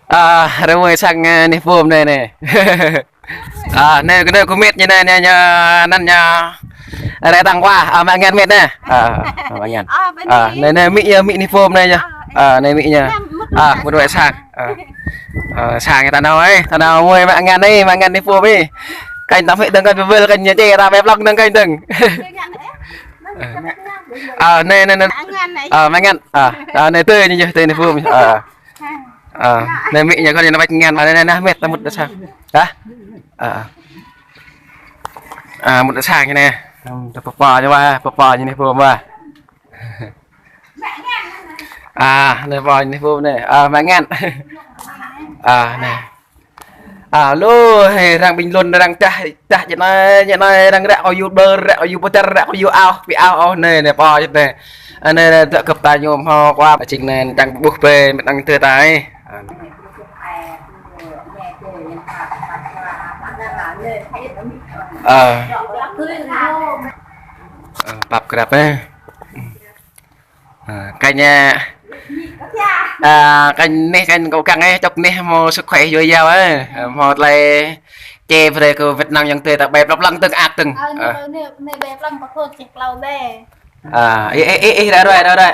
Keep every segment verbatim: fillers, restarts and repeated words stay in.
Ơ, rơmơi sang, ơ, neh pôm anai anai. Ơ, anai, anai kơ mĕt ñu anai, ñu, ñu, anŭn ñu. Rai tang wa, ơ, mă ngăn mĕt anai. Ơ, ơ, mă ngăn. Ơ, anai, anai mĭ ñu, mĭ neh pôm anai ñu. Ơ, anai mĭ ñu. Ơ, mŭt wai sang. Ơ. Ơ, sang ta nao ơi, ta nao mơi mă ngăn ơi, mă ngăn neh pôm ơi. Kanh ta mĕt dơ̆ng kanh bơbel kanh ñu čê ta ƀĕ plŏng dơ̆ng kanh dơ̆ng. Ơ, anai, anai, anai. Ơ, mă ngăn. Ơ, ơ, anai tơi ñu, tơi neh pôm. Ơ. Ơ, anai mĭ ñu kơ ñu nao ƀĕ ngăn, ơ, anai, anai, anai, mĕt ta mŭt đa sang. Hă? Ơ, ơ. Ơ, mŭt đa sang ñu anai. Ơ, ta pơpă ñu wa, pơpă ñu neh pôm wa. Ơ, anai pơpă ñu neh pôm anai. Ơ, mă ngăn. Ơ, anai. Ơ, lu, hê, arăng ƀing lun, arăng čah, čah, jơnai, jơnai, arăng ră kơ yu ƀlơr, ră kơ yu pơdar, ră kơ yu aoh, pi aoh, aoh, anai, anai, pơpă ñu anai. Anai, anai, tơkơp ta ñu hmâo kơ ƀă čing anai, čang ƀuh bĕ, mĕt nong tơ tai. Ơ. Ơ, pap krăp, ơ. Ơ, kanh, ơ, ơ, kanh anai, kanh kâo kiăng, ơ, chúc anai hmâo sức khỏe dồi dào, ơ. Ơ, hmâo tơlơi čê brơi kơ mĕt nong ayŏng adơi ta ƀĕ plŏng dơ̆ng ak dơ̆ng. Ơ, anai, ơ. Anai, anai ƀĕ plŏng pơkôl čih klâo ƀĕ. Ơ, ih, ih, ih, ră ruai, ră ruai.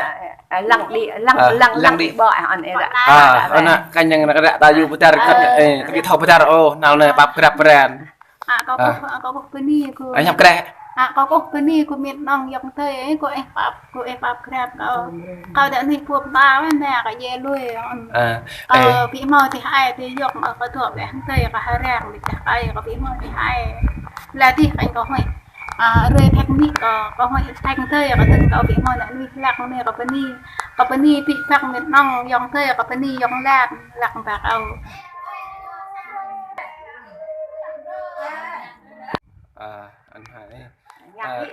Ơ, lăng đĭ, lăng, ơ, lăng, lăng đĭ ƀô̆, ơ, anai ră. Ơ, ơ, anai, kanh ñu ră ră ta yu pơdar, ơ, kơt, ơ, ta ƀu thâo pơdar, ơ, nao anai pap krăp pran. Ơ, kâo kơkuh, ơ, kơkuh bơni kơ. Ơ, ñăp kreh. Ơ, kơkuh bơni kơ mĕt nong ayŏng adơi, ơ, kơ ih pap, kơ ih pap krăp kâo. Kâo đa neh pôm ta, anai kâo djai lui, ơ. Ơ, kâo ƀu hmâo tih ai, tih yŏk, ơ, kâo dŏ ƀĕ hăng adơi, kâo hơrang, ƀiădah kâo, kâo ƀu hmâo tih ai. Laih dih kanh kâo hơi. Ơ, rơi thak nik kâo, kâo hơi thak adơi, kâo tơ̆ng kâo ƀu hmâo ană nuih hlak anai kâo bơni. Kâo bơni abih bang mĕt nong ayŏng adơi, kâo bơni ayŏng Lat, Lat ba kâo. Ơ, anŭn hă. Ơ.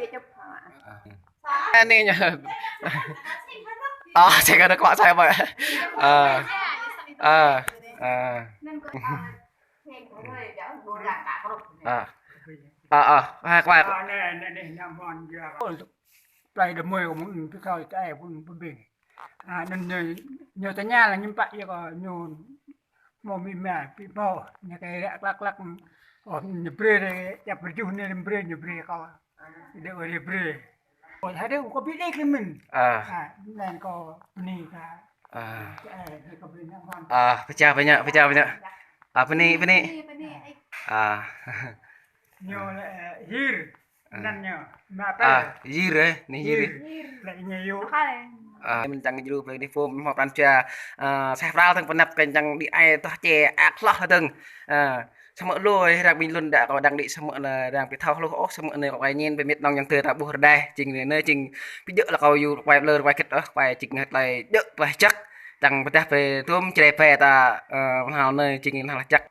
Anai ñu. Ơ, saya kata kuat saya, Pak. Ơ. Ơ. Ơ. Ơ. Ơ, ơ, hai quay. Ơ, anai, anai, anai, ñu mơ̆n yơh. Plei đơmơi kơ mơ̆n, pơkơi tai pun pơbing. Ơ, anŭn ñu, ñu tơña lăng ñu pă yơh kơ ñu hmâo mĭ ma, ƀu hmâo, ñu kơ ră klăk klăk. Ơ, ñu brơi, djăp rơjuh anai brơi, ñu brơi kâo. Đe ơi brơi. Ơ, hơdơ̆ng kâo ƀu đe kơ mĭn. Ơ. Ơ, anŭn kâo bơni kơ. Ơ. Ơ, anai kâo bơni ñu mơ̆n. Ơ, pơčah bơni, pơčah bơni. Ơ, bơni, bơni. Bơni, bơni. Ơ. Ñu lĕ, ơ, Hir. Ơ. Anăn ñu. Mă pơ. Ơ, Hir, ơ, anai Hir. Hir. Lĕ ñu yơh. Ơ, mĭn čang djru pơ anai pôm hmâo pran jua, ơ, sah pral tơ̆ng pơnăp kơ čang đĭ ai tŏh čê ak hloh tơ̆ng. Ơ, samơ̆ lu, ơ, arăng ƀing lun đa kâo đang đĭ samơ̆ anai arăng ƀu thâo hluh ôh, samơ̆ anai kâo quay ñen pơ mĕt nong ayŏng adơi ta ƀuh rơđah, jing anai, anai jing ƀu djơ̆ lĕ kâo yu quay ƀlơr quay kĕt ôh, quay jing hơget tơlơi djơ̆ pơhiăp jăk. Čang pơdah pơ tơm čơđai pơ ta, ơ, hnal anai jing hnal jăk.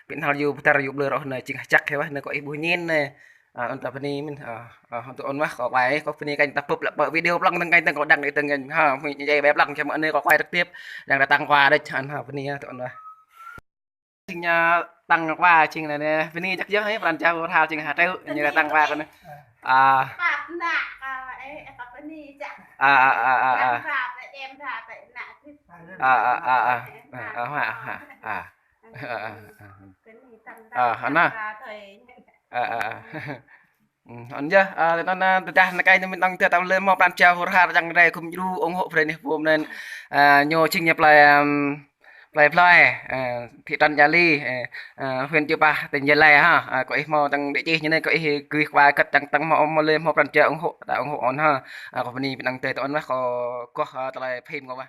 Ƀu hnal yu pơdar yu ƀlơr ôh anai jing jăk hĕ wah, anai kơ ih ƀuh ñen anai. Ơ, anŭn ta bơni mĭn, ơ, ơ, anŭn tơ ôn wah kâo quay, kâo bơni kanh ta bưp lă pơ video plŏng dơ̆ng kanh dơ̆ng kâo đang đĭ dơ̆ng kanh. Ha, mĭn čê ƀĕ plŏng čăm anai kâo quay trực tiếp. Đang đa tang wa đĕč, anŭn ha, bơni, ơ, tơ ôn wah. Jing ñu tang wa jing anai, bơni jăk yơh, ơ, pran jua hur har jing ha tơ̆, ñu đa tang wa kơ anai. Ơ. Pap nă, ơ, ơ, ơ, bơni jăk. Ơ, ơ, ơ, ơ, ơ. Pap, pap, pap, pap, nă. Ơ, ơ, ơ, ơ. Ơ, ơ, ha, ha, ha. Ơ, ơ, ơ, ơ. Ơ, ha, nă. Ơ, ơ, ơ. Ơ, anŭn yơh, ơ, anŭn, ơ, tơdah anai kơ ñu mĭn nong tơ tao lĕ hmâo pran jua hur har čang rai gum djru ủng hộ brơi anai pôm anŭn, ơ, ñu jing ñu plei, ưm, plei Plơi, ơ, thị trấn Ia Ly, ơ, ơ, huyện Chư Păh, tỉnh Gia Lai ha. Ơ, kơ ih hmâo tơ̆ng địa chỉ ñu anai kơ ih gửi qua kơ čang tơ̆ng hmâo, hmâo lĕ hmâo pran jua ủng hộ, ta ủng hộ anŭn ha. Ơ, kâo bơni mĭn nong tơ tơ ôn wah kâo kơkuh, ơ, tơlơi phim kâo wah.